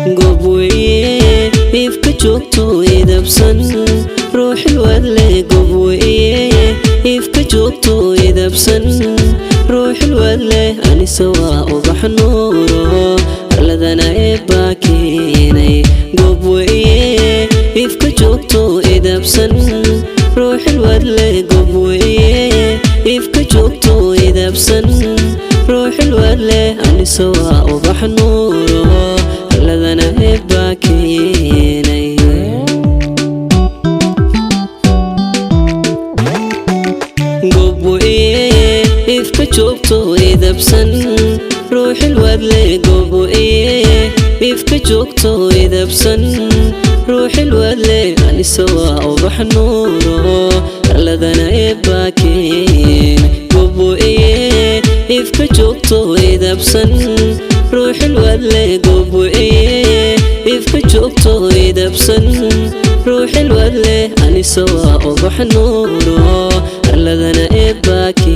Goob weeye ifka joogto idabsan, ruuxilwadle. Goob weeye ifka joogto idabsan, ruuxilwadle. Anise waa ubax nuuro, arladana eebbaa keenay. Goob weeye ifka joogto idabsan, ruuxilwadle. Goob weeye ifka joogto idabsan, ruuxilwadle. Anise waa ubax nuuro, arladana eebbaa keenay. Goob weeye ifka joogto idabsan, ruuxilwadle. Goob weeye ifka joogto idabsan, ruuxilwadle. Anise waa ubax nuuro, arladana eebbaa keenay. Goob weeye ifka joogto idabsan, ruuxilwadle. Goob weeye ifka joogto idabsan, ruuxilwadle. Anise waa ubax nuuro, arladana eebbaa keenay.